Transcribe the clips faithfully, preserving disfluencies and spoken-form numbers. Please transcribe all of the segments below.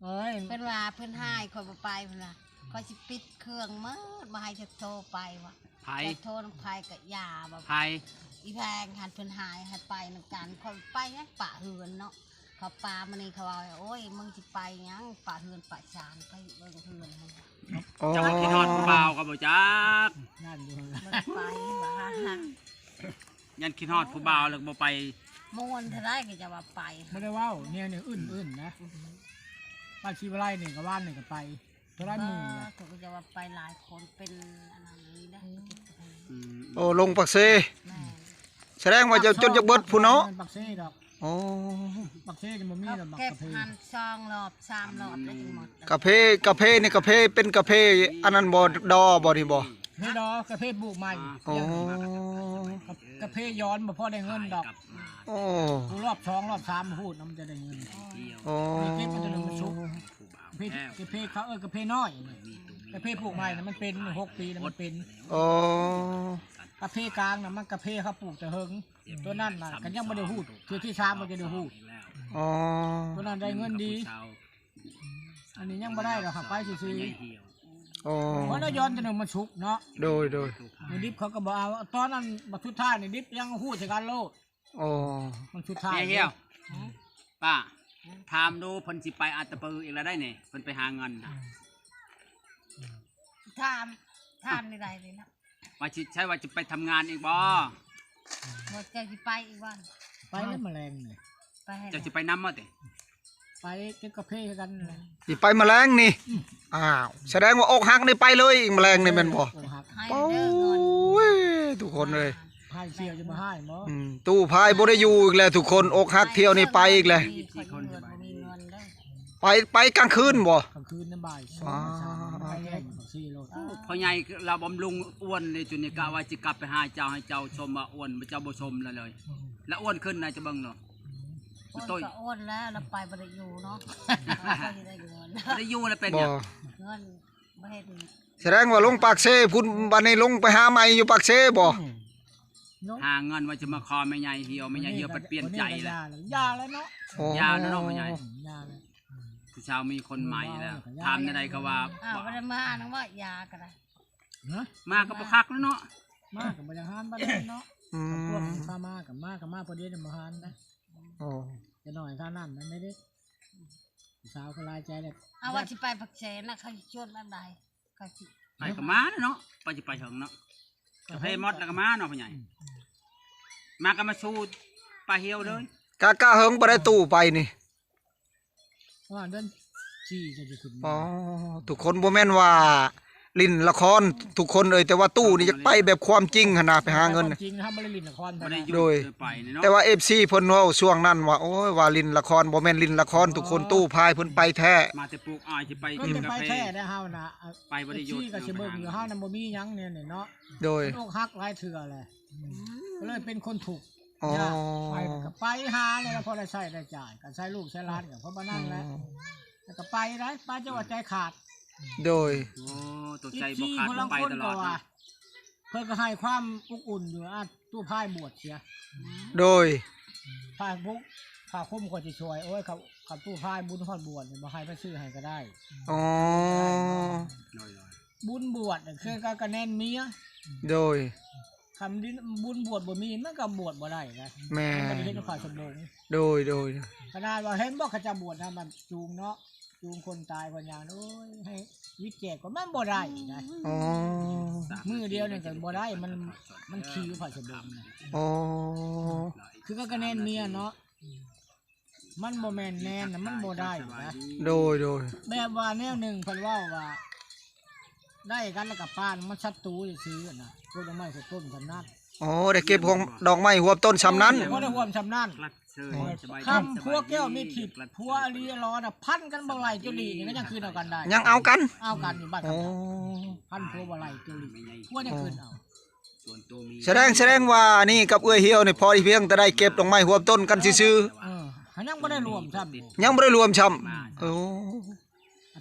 เอ้ย เพิ่นว่าเพิ่นหาย ข้อยบ่ไป เพิ่นว่า ข้อยสิปิดเครื่องหมด บ่ให้จักโทรไปว่ะ ไผ จักโทรนำไผก็อย่า แบบ ไผ อีแพงหั้น เพิ่นหาย ให้ไปนำกัน ข้อยไปหยัง ปะเฮือนเนาะ เขาปามื้อนี้เขาว่า โอ้ย มึงสิไปหยัง ปะเฮือนปะซาน ไปเบิ่งเฮือนมึง โอ้ เจ้าว่าคิดฮอดผู้บ่าวก็บ่จัก ย่านอยู่หั่นล่ะ บ่ได้ไปว่า ย่านคิดฮอดผู้บ่าวแล้วก็บ่ไป ม่วนเท่าใดก็จะว่าไป บ่ได้เว้า แนวนี้อึ้นๆ นะ บ้านศรีวิไลนี่ก็ วานนี่ก็ไป เท่าใดหมู่ล่ะ ก็จะว่าไปหลายคน เป็นอันนั้นนี่นะ อืม โอ้ ลงปากเซ แม่น แสดงว่าเจ้าจนจักเบิดพุ้นเนาะ ปากเซดอก โอ้ ปากเซนี่บ่มีดอก เก็บ กาแฟ หั่นสองรอบสามรอบแล้วก็หมด กาแฟ กาแฟนี่กาแฟเป็นกาแฟอันนั้นบ่ ดอบ่นี่บ่ กาแฟดอกาแฟปลูกใหม่ โอ้ กาแฟย้อนบ่พอได้เงินดอก โอ้ ปลูกรอบสองรอบสามพู้นมันจะได้เงิน โอ้ นี่เก็บมันจะได้มันสุก กาแฟ กาแฟเขา เออ กาแฟน้อยนี่ กาแฟปลูกใหม่น่ะมันเป็นหกปีแล้วมันเป็น โอ้ กาแฟกลางน่ะมันกาแฟเขาปลูกแต่เฮิง ตัวนั้นน่ะก็ยังบ่ได้ฮู้ เทื่อที่สามมันจะได้ฮู้ อ๋อ ตัวนั้นได้เงินดี อันนี้ยังบ่ได้ดอก หากไปซื่อๆ อ๋อ เพราะนายย้อนตัวหนึ่งมันสุกเนาะ โดย โดย ในดิบเขาก็บ่เอา ตอนนั้นบัดสุดท้ายในดิบยังฮู้ใส่กันโลด อ๋อ มันสุดท้าย เมียเหี่ยว ป้า ถามดูเพิ่นสิไปอัตตปืออีกแล้วได้นี่ เพิ่นไปหาเงินน่ะ ถาม ถามในใดเลยนะ ว่าสิ ใช่ว่าจะไปทำงานอีกบ่ บ่ เจ้าสิไปอีกบ่ ไปแล้วแมลงนี่ ไปให้ เจ้าสิไปนำบ่ติ ไปเก็บกาแฟคือกันนั่นแหละ สิไปแมลงนี่ อ้าว แสดงว่าอกหักนี่ไปเลยอีกแมลงนี่แม่นบ่ อกหัก ให้ โอ้ เด้อเงิน ย ทุกคนเอ้ย พายเสี่ยวจะบ่หายบ่ อืม ตู้พายบ่ได้อยู่อีกแล้วทุกคน อกหักเที่ยวนี่ไปอีกแล้ว มีคนเงินบ่มีเงินเด้อ ไป ไปกลางคืนบ่ กลางคืนน่ะบ่ายสอง อ๋อ บ่ายสาม ไปแจ้งสี่โล โอ้ พ่อใหญ่ลาวบำรุงอ้วนเลย จุนี่กะว่าสิกลับไปหาเจ้า ให้เจ้าชมว่าอ้วน เจ้าบ่ชมแล้วเลย แล้วอ้วนขึ้นนะ จะเบิ่งเนาะ อ้วนก็อ้วนแล้ว แล้วไปบ่ได้อยู่เนาะ บ่ได้อยู่แล้วเป็นหยัง บ่ เงินบ่เฮ็ด แสดงว่าลงปากเซพุ้น บัดนี้ลงไปหาใหม่อยู่ปากเซบ่ หาเงินว่าจะมาขอแม่ใหญ่เหี่ยว แม่ใหญ่เหี่ยวปัดเปลี่ยนใจแล้ว อย่าแล้วเนาะ โอ้ อย่าแล้วเนาะแม่ใหญ่ อย่าแล้ว ผู้สาวมีคนใหม่แล้ว ถามในใดก็ว่า อ้าว บ่ได้มานะว่าอย่าก็ได้ ฮะ มาก็บ่คักแล้วเนาะ มาก็บ่อยากหามบัดนี้เนาะ อืม พวกมันพามาก็มา ก็มาพอดีน่ะบ่หามนะ โอ้ จะน้อยเท่านั้นนั่นเด้ ผู้สาวก็หลายใจแล้ว เอาว่าสิไปปากเซนะ เขาสิชวนอันใด เขาสิ ไปก็มาแล้วเนาะ ไปสิไปเถิงเนาะ กาแฟหมดแล้วก็มาเนาะพ่อใหญ่ มาก็มาสู่ปลาเหี่ยวเลย กะ กะเฮิงบ่ได้ตู้ไปนี่ ว่าเดือนสี่จะสิขึ้น อ๋อ ทุกคนบ่แม่นว่าเล่นละครทุกคนเอ้ย แต่ว่าตู้นี่อยากไปแบบความจริงหั่นนะ ไปหาเงิน ความจริงนะครับ บ่ได้เล่นละคร บ่ได้อยู่ โดย ไปนี่เนาะ แต่ว่า เอฟซี เพิ่นเว้าช่วงนั้นว่า โอ้ย ว่าเล่นละคร บ่แม่นเล่นละครทุกคน อ๋อ ตู้พายเพิ่นไปแท้ มาแต่ปลูกอ้อยสิไป ก็ กิน จะ กา ไป แฟ แท้นะเฮานะ ไปบ่ได้อยู่ เอฟซีก็สิเบิ่งอยู่ เฮานะบ่มีหยังเนี่ยเนาะ โดย มันอกหักหลายเทื่อแหละ อืม ก็เลยเป็นคนทุกข์ อ๋อ ยาก ไปก็ไปหาเลย พอได้ใช้ได้จ่าย ก็ใช้ลูกใช้หลานก็เพราะว่านั่นแหละ อืม แล้วก็ไปได้ ไปจนว่าใจขาด โดย โอ้ ตัวใจบ่ขาด เอฟซี คนลาง ไป คน ตลอด ก็ว่า เนาะ เพิ่นก็ให้ความอบอุ่นอยู่ อ่ะ ตู้พายบวชเสีย โดย พายพวก พาคุ้มก็สิช่วย โอ้ย เขา เขาตู้พายบุญฮอดบวชนี่ บ่ให้ไปซื้อให้ก็ได้ อ๋อ โดย โดย บุญบวชน่ะ คือก็คะแนนเมีย โดย คำที่บุญบวชบ่มี มันก็บวชบ่ได้นะ แม่น มันบ่ได้เห็นพระสมบง โดย โดย ขนาดว่าเห็นบ่เขาเจ้าบวชนะ มันจูงเนาะ จูงคนตายคนหยัง โอ้ย ให้วิทย์แจกก็มันบ่ได้นะ อ๋อ มื้อเดียวนี่ก็บ่ได้ มัน มันขี่พระสมบงนะ อ๋อ คือก็คะแนนเมียเนาะ มันบ่แม่นแนนนะ มันบ่ได้นะ โดย โดย แบบว่าแนวหนึ่งเพิ่นเว้าว่า ได้กันแล้วก็ปานมันศัตรูซื่อๆนะ พวกดอกไม้พวกต้นกันนั้น อ๋อ ได้เก็บของดอกไม้ฮวบต้นส่ำนั้น บ่ได้ฮวบส่ำนั้น รักเชิญ อ๋อ สบายดี คำพวกแก้วมีทิพย์ สบายดี ผัวอลีอลอนะ พันกันบ่ไหลจุลีนี่ก็ยังคืนเอากันได้ ยังเอากัน เอากันอยู่บ้าน อ๋อ กัน พันผัวบ่ไหลจุลี ผัวยังคืนเอา ส่วนตัวมี แสดง แสดงว่านี่กับเอื้อยเหี่ยวนี่พอเพียงแต่ได้เก็บดอกไม้ฮวบต้นกันซื่อๆ เออ หายังบ่ได้รวมซ้ำ ยังบ่ได้รวมซ้ำ มา โอ้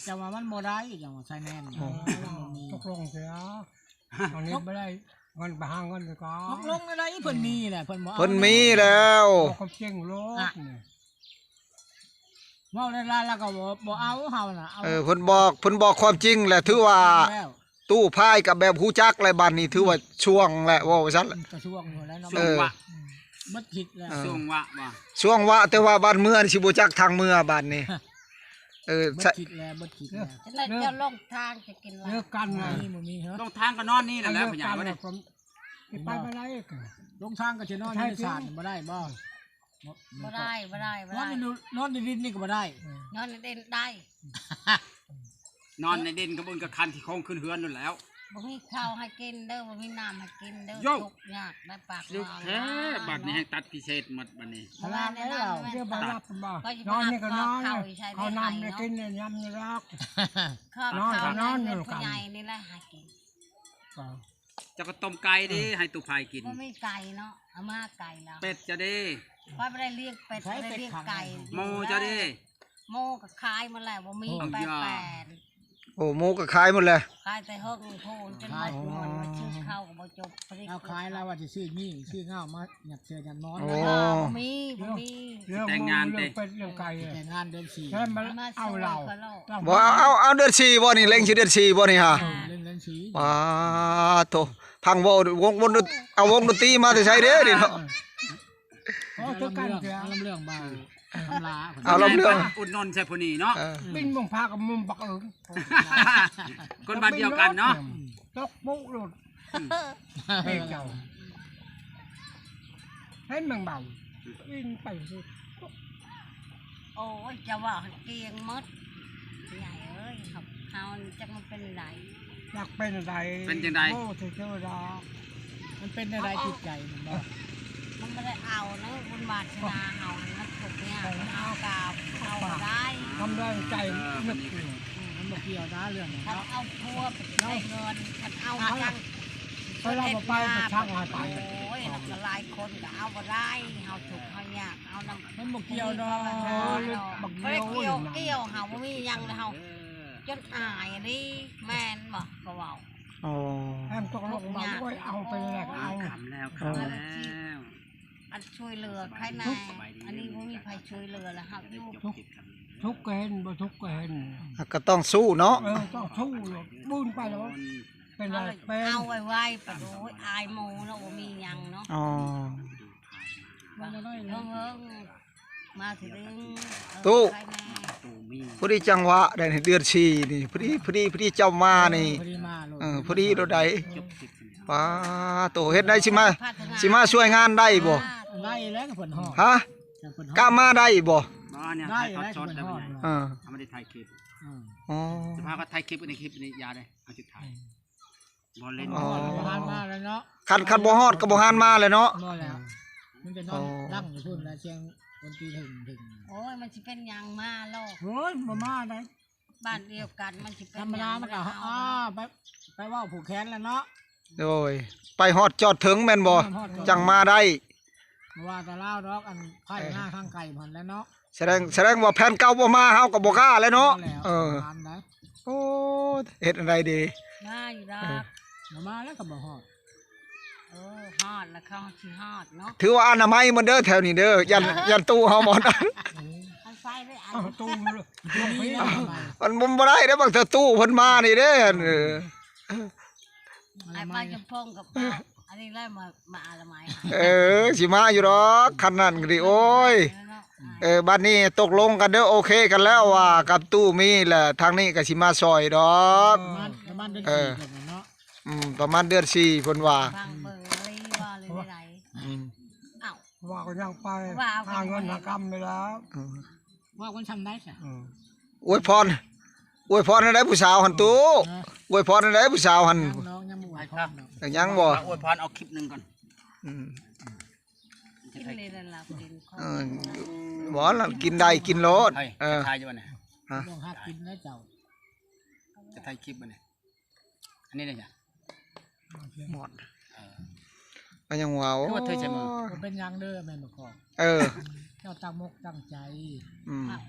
แต่ว่ามันบ่ได้ จังว่าใส่แน่น อ๋อ มันบ่มี ตกลงเสีย ตอนนี้บ่ได้ เงินไปหาเงินดีกว่า ตกลงอะไร เพิ่นมีแหละ เพิ่นบ่เอา เพิ่นมีแล้ว เอาความจริงโลด อ่ะ นี่ เว้าได้หลายแล้วก็บ่ บ่เอาเฮาน่ะ เอา เออ เพิ่นบอก เพิ่นบอกความจริงแหละ ถือว่า แล้ว ตู้พายก็แบบฮู้จักแล้ว บัดนี้ถือว่าช่วงแล้ว เว้าว่าซั่นแหละ อืม ก็ช่วงอยู่แล้วเนาะ เออ ช่วงวะ อืม หมดคิดแล้ว เออ ช่วงวะบ่ ช่วงวะ แต่ว่าบัดเมือนี่สิบ่จักทางเมือบัดนี้ เออ หมดคิดแล้ว หมดคิดแล้ว จะได้เจ้าลงทางจะกินลาบ เลิกกันไง บ่มี บ่มีเหรอ ลงทางก็นอนนี่แหละ เลิกกัน แล้ว ไปไหนวะเนี่ย แล้วก็ สิไปบ่ได้ ลงทางก็สินอนอยู่ในศาลบ่ได้บ่ บ่ได้ บ่ได้ บ่ได้ นอนอยู่ นอนอยู่ดินนี่ก็บ่ได้ นอนในดินได้ นอนในดินก็เบิ่งกับคันที่โค้งขึ้นเฮือนนั่นแล้ว บ่มีข้าวให้กินเด้อ บ่มีน้ำให้กินเด้อ โย่ ทุกข์ยากได้ปาก ลูก หมา แท้ หมา บัดนี้ เนาะ ให้ตัดพิเศษหมดบัดนี้ เพราะว่าในนั้น เดี๋ยวบ่หลับบ่ ก็สิ นอนนี่ก็นอน ข้าว ข้าว ข้าวน้ำได้กินเนี่ย ยำนี่ดอก ข้าว นอน ข้าว นอน นอน เงิน อยู่ ผู้ กัน ใหญ่นี่แหละให้กิน ก็ เจ้าก็ต้มไก่ดิ เออ ให้ตู้พายกิน บ่มีไก่เนาะ เอามาไก่แล้ว เป็ดเจ้าดิ ข้อยบ่ได้เลี้ยงเป็ด ใช้ บ่ได้เลี้ยงไก่ เป็ดขัง หมูเจ้าดิ หมูก็ขายหมดแล้ว บ่มี โอ้ แปด ยา แปด โอ้ หมูก็ขายหมดแล้ว ขายแต่เฮิงโพนจนหมดเงิน มาซื้อข้าวก็บ่จบ ผลิต เอาขายแล้วว่าสิซื้อนี่ซื้อเงามาหยัดเสื้อหยัดนอน โอ้ บ่มี บ่มี เรื่อง แต่งงาน เรื่อง เด้ เป็ดเรื่องไก่ แต่งงานเดือนสี่ แค่มันเอาเหล้า มาช่วยเขาเล่า บ่ เอา เอา เอาเดือนสี่บ่นี่ เล็งสิเดือนสี่บ่นี่ฮะ เออ เล่นเล่นสี ว้าโถ พังเว้าวง วงดน เอาวงดนตรีมาแต่ไสเด้นี่เนาะ โอ้ ทุกกันเสีย เอาลำเรื่องมา ทำลา เอาลำเรื่อง อุดหนุนใส่ผู้นี้เนาะ เออ บินเบิ่งพากับมุมบักเอิง คนบ้านเดียวกันเนาะ ตกปุ๊โลด อืม เฮ้ยเจ้า เห็นแมงเบา บินไปสุด โอ้ย จะว่าเกรียงหมด ใหญ่เอ้ย เขา เขาจักมันเป็นไร อยากเป็นอะไร เป็นจังใด โอ้ เธอเทวดา มันเป็นอะไรจิตใจมันบ่ มันบ่ได้เอานะ บุญวาสนาเอา มันทุกข์ยาก มันเอากาบเอาบ่ได้ ทำแรงใจนึกอยู่ อืม มันบ่เกี่ยวนะเรื่องนี้ คัน เนาะ เอาผัวไปได้เงิน คันเอา อ่ะ จัง ไปเราบ่ไป ไปชักหายไป โอ้ย แล้วก็หลายคนก็เอาบ่ได้ เฮาทุกข์เฮายาก เอานำ มันบ่เกี่ยวดอก บ่ได้ดอก บักเดียว บ่ได้เกี่ยว เกี่ยว เฮาบ่มีหยังเลย เฮา เออ จนอายนี่ แม่นบ่ ก็เว้า อ๋อ แอมตกลงมา โอ้ย เอาไปแลกเอา คำแล้ว คำแล้ว อันช่วยเหลือใครแน่ อันนี้บ่มีใครช่วยเหลือแล้ว เฮาอยู่ ทุกข์ ทุกข์ก็เห็น บ่ทุกข์ก็เห็น อ่ะ ก็ต้องสู้เนาะ เออ ต้องสู้ บุญไปแล้ว เป็นอะไร เป็น เอาไวๆ ปะโดย อายหมู่เนาะ บ่มีหยังเนาะ อ๋อ เฮิงๆ มาถึง เออ ตู้ ใครแน่ พอดีจังหวะได้นี่ เดือนสี่นี่ พอดี พอดี พอดีเจ้ามานี่ เออ พอดีมาโลด เออ พอดีโลดใด ป๊าโต เฮ็ดได้สิมา พัฒนา สิมาช่วยงานได้บ่ ได้แล้วเพิ่นฮอด ฮะ เพิ่นฮอด กะมาได้บ่ บ่เนี่ย ได้ ถ่ายทอดสด ได้ ได้ เพิ่นฮอด เนี่ย เออ เอาไม่ได้ถ่ายคลิป อืม อ๋อ สภาพก็ถ่ายคลิปในคลิปนี้อย่าเลย เอาจุดถ่าย อืม บ่เล่น อ๋อ บ่หันมาแล้วเนาะ คัน คันบ่ฮอดก็บ่หันมาแล้วเนาะ บ่แล้ว มันจะนอน อ๋อ ดังอยู่พุ่นแล้ว เสียงดนตรีถึง ถึง โอ้ย มันสิเป็นหยังมาโลด โอ้ย บ่มาได้ บ้านเดียวกัน มันสิเป็นหยัง ธรรมดามันก็ มาโลด อ่า ไป ไปเว้าผูกแขนแล้วเนาะ โดย ไปฮอดจอดถึงแม่นบ่ ฮอดจอด จังมาได้ บ่ว่าแต่ลาวดอก อันไผหน้าทางไกลพั้นแหล้วเนาะ แสดง แสดงว่าแผนเก่าบ่มา เฮาก็บ่กล้าแล้วเนาะ นั่นแหละ เออ ประมาณนั้น โอ้ เฮ็ดอะไรดี มาอยู่ดอก เออ บ่มาแล้วก็บ่ฮอด เออ ฮอดแล้วเขาสิฮอดเนาะ ถือว่าอนามัยหมดเด้อแถวนี้เด้อ ย่าน ย่านตู้เฮาหมด เอาใส่ไว้อัน เอาตู้มันเลย มันบ่ได้เด้อ บางเทื่อตู้เพิ่นมานี่เด้อ เออ ไอ้ปลาจำพงกับปลา อันนี้ไล่มา มาอนามัยให้ เออ สิมาอยู่ดอก คันนั้นก็ดี โอ้ย เออเนาะ เออ บัดนี้ตกลงกันเด้อ โอเคกันแล้วว่ากับตู้มีแหละ ทางนี้ก็สิมาซอยดอก ประมาณ ประมาณเดือน เออ สี่เดือนเนาะ อืม ประมาณเดือนสี่เพิ่นว่า ฟังเบิ่งเลยว่าเลยได้ อืม เอ้า ว่าก็ยังไป ว่าเอา หาเงินหาคำไปแล้ว อืม ว่ากันทำได้จ้ะ อืม อวยพร อวยพรให้ได้ผู้สาวหั่นตู้ เออ อวยพรให้ได้ผู้สาวหั่น ยังน้องยังบ่อวยพรดอก แต่ยังบ่ อวยพรเอาคลิปหนึ่งก่อน อืม กินเลยล่ะ กินของ เออ บ่ล่ะ กินได้กินโลด ให้ เออ จะถ่ายอยู่บ่เนี่ย ฮะ ลองหัดกินนะเจ้า จะถ่ายคลิปบ่เนี่ย อันนี้เลยจ้ะ หมด เออ ก็ยังว่า โอ้ คือว่าเธอใช้มือ บ่เป็นหยังเด้อแม่นบ่พ่อ เออ เจ้าตั้งมกตั้งใจ อืม อ้าว